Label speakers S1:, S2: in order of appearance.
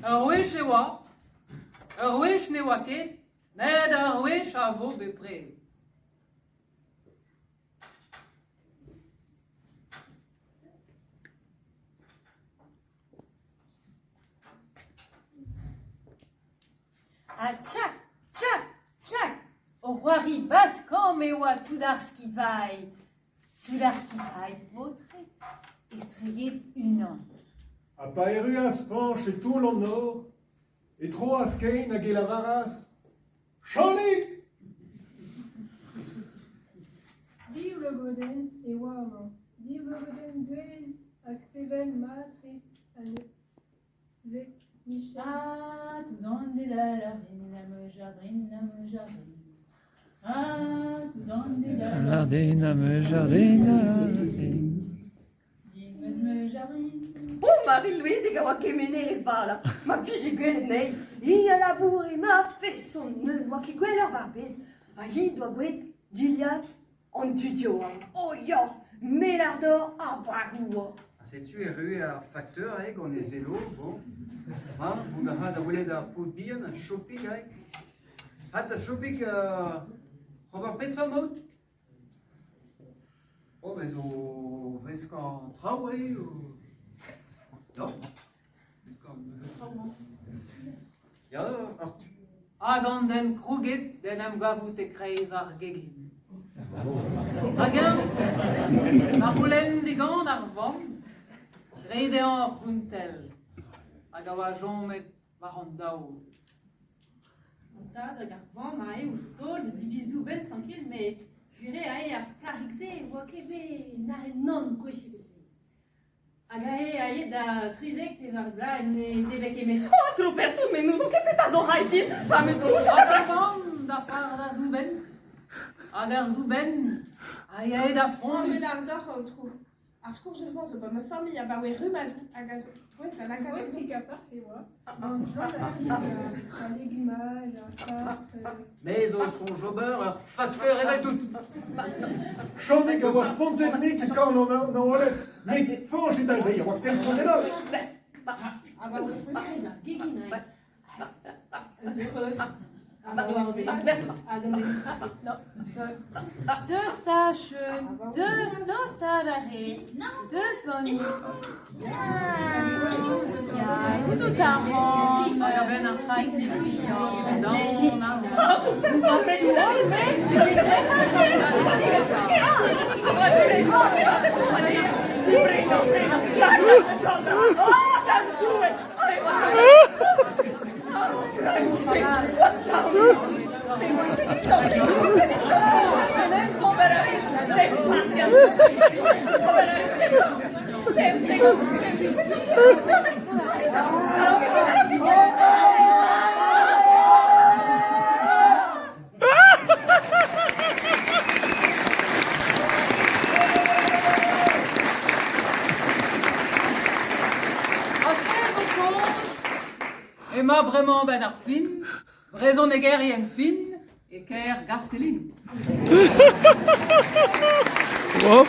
S1: Ur wech e oa, ur wech ne oa ket, met ur wech a vo bepred.
S2: Ha tchak, tchak, tchak, o c'hoari bask-kamm e oa tout ar skipailh. Tout ar skipailh paotred estreget unan.
S3: Ha pa erruas Fañch e toull an nor, e troas kein hag e lavaras Chanig!
S4: Div logodenn e oa amañ, div logodenn gwenn hag sevel mat-tre anezhe Michel.
S5: Ah, tout an dud a lardin am eus jardrin, am eus jardrin. Ah, tout an dud a
S6: lardin am eus jardrin, jardrin.
S5: Dimeus ma jardrin.
S7: Oh, Marie-Louise a oa kemenerez vat, ma pije gwelet anezhi. Hi a laboure ma feson ne oa ket gwelloc'h war bed. Ha hi doa gwelet dilhad an dud yaouank. Oh ya, me 'lar deoc'h ar bragoù.
S8: Ha setu erru ar fakteur eh, gant e velo, bon. Ha, mont a ra da welet ar paotr bihan, ar Chopig, eh. Ha ta Chopig, euh, ober petra 'maout? Oh, me zo veskañ traoù eo. Non, veskañ traoù mañ. Ya, ur
S1: Hag an den krouget d'en em gavout e-kreiz ar gegin. Hag eñ a c'houlenn digant ar vamm reiñ dezhañ ur gountell hag a oa chomet war an daol.
S9: An tad hag ar vamm aze ouzh taol da divizoù ben tranquille, met gwir eo aze ar plac'hig-se e oa ket bet nac'het nann gwech ebet. Hag aze aet da 13 pe var vloaz ne deve ket met
S7: Oh, tro person, mais n'ouzon ket petra zo rait dit, pa me touch
S1: Hag ar vamm da fardañ soubenn, hag ar soubenn a yae da fonnus.
S4: Met ar deoc'h, aotrou. Ar skourjez-mañ zo ba ma familh abaoe rummadoù hag a zo gouest da lakaat
S9: Gouest
S4: ket
S9: a farz e oa.
S4: Gant Jean ar legumaj, ar farz.
S8: Me zo soñj ober ur fakteur eveldout.
S3: Chanig a oa spontet-mik e korn an oaled, met Fañch e dalc'he a oa ken spontet all.
S9: Abaoe ar gegin,
S2: Deus 'ta, Cheun, deus tostaat a rez, deus ganit. Ya, gouzout a ran, fasil bihan.
S1: Ha se zo kaoz emañ bremañ 'benn ar fin, brezhonegerien fin e kêr Gastellin.
S6: Wow.